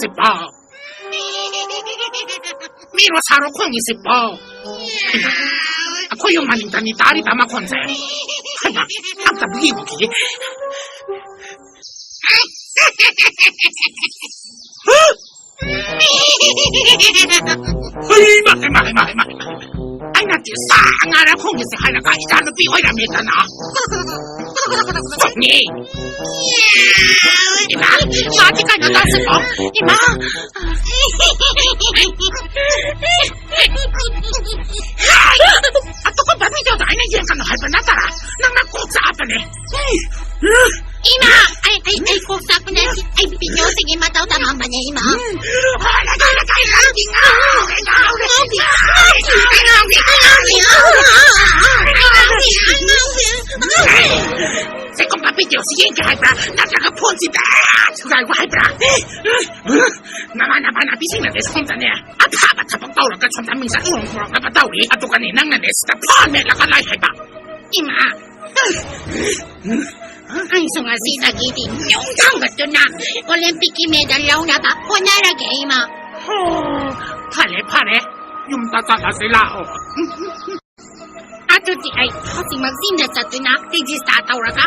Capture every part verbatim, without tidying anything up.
ꯁꯤꯕꯣ? ꯃꯤꯔꯣ ꯁꯥꯔꯣ ꯈꯣꯡꯉꯤꯁꯤꯕꯣ? ꯍꯩꯃꯥ, ꯑꯩꯈꯣꯏ ꯌꯨꯝ ꯃꯅꯤꯡꯗꯅꯤ ꯇꯥꯔꯤꯕ ꯃꯈꯣꯟꯁꯦ꯫ ꯍꯩꯃꯥ, ꯑꯝꯇꯕꯨ ꯌꯦꯡꯉꯨꯈꯤꯒꯦ꯫ ꯍꯩꯃꯥ, ꯍꯩꯃꯥ, ꯍꯩꯃꯥ, ꯍꯩꯃꯥ, ꯍꯩꯃꯥ, ꯍꯩꯃꯥ꯫ ꯑꯩꯅ ꯇꯤꯁꯥ ꯉꯥꯔ ꯈꯣꯡꯉꯤꯁꯦ ꯍꯥꯏꯔꯒ ꯏꯆꯥ ꯅꯨꯄꯤ ꯑꯣꯏꯔꯝꯃꯦꯗꯅ꯫ ꯈꯣꯡꯉꯤ꯫ ꯏꯃꯥ, ꯃꯥꯗꯤ ꯀꯩꯅꯣ ꯇꯧꯁꯤꯀꯣ꯫ ꯏꯃꯥ꯫ ꯑꯗꯨꯒꯨꯝꯕ ꯚꯤꯗꯤꯑꯣꯗꯣ ꯑꯩꯅ ꯌꯦꯡꯒꯅꯨ ꯍꯥꯏꯕ ꯅꯠꯇ꯭ꯔꯥ? ꯅꯪꯅ ꯀꯣꯛ ꯆꯥꯛꯑꯕꯅꯦ꯫ ꯏꯃꯥ, ꯑꯩ, ꯑꯩ, ꯑꯩ ꯀꯣꯛ ꯆꯥꯛꯄꯅꯦ꯫ ꯑꯩ ꯚꯤꯗꯤꯑꯣꯁꯤꯒꯤ ꯃꯇꯧ ꯇꯝꯃꯝꯕꯅꯦ, ꯏꯃꯥ꯫ ꯁꯤꯒꯨꯝꯕ ꯚꯤꯗꯤꯑꯣꯁꯤ ꯌꯦꯡꯒꯦ ꯍꯥꯏꯕ꯭ꯔꯥ? ꯅꯠꯇ꯭ꯔꯒ ꯐꯣꯟꯁꯤ ꯕꯦꯛ ꯊꯨꯒꯥꯏꯒꯦ ꯍꯥꯏꯕ꯭ꯔꯥ? ꯅꯃꯥꯟꯅꯕ ꯅꯨꯄꯤꯁꯤꯡꯅꯗꯤ ꯁꯣꯝꯗꯅꯦ ꯑꯐꯕ ꯊꯕꯛ ꯇꯧꯔꯒ ꯁꯣꯝꯗ ꯃꯤꯡꯆꯠ ꯎꯔꯣꯡ ꯄꯨꯔꯛꯅꯕ ꯇꯧꯔꯤ, ꯑꯗꯨꯒꯅꯦ ꯅꯪꯅꯅꯦ ꯁꯤꯗ ꯐꯣꯟ ꯃꯦꯠꯂꯒ ꯂꯩ ꯍꯥꯏꯕ꯫ ꯏꯃꯥ! ꯑꯩꯁꯨ ꯉꯁꯤꯗꯒꯤꯗꯤ ꯌꯨꯝ ꯊꯥꯡꯒꯠꯇꯨꯅ ꯑꯣꯂꯦꯝꯄꯤꯛꯀꯤ ꯃꯦꯗꯜ ꯂꯧꯅꯕ ꯍꯣꯠꯅꯔꯒꯦ, ꯏꯃꯥ꯫ ꯍꯣ, ꯐꯔꯦ, ꯐꯔꯦ꯫ ꯌꯨꯝꯗ ꯆꯠꯂꯁꯤ ꯂꯥꯛꯑꯣ꯫ ꯑꯗꯨꯗꯤ ꯑꯩ ꯍꯧꯖꯤꯛꯃꯛ ꯖꯤꯝꯗ ꯆꯠꯇꯨꯅ ꯔꯦꯖꯤꯁꯇꯥꯔ ꯇꯧꯔꯒ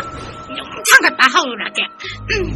ꯌꯨꯝ ꯊꯥꯡꯒꯠꯄ ꯍꯧꯔꯨꯔꯒꯦ꯫ ꯎꯝ꯫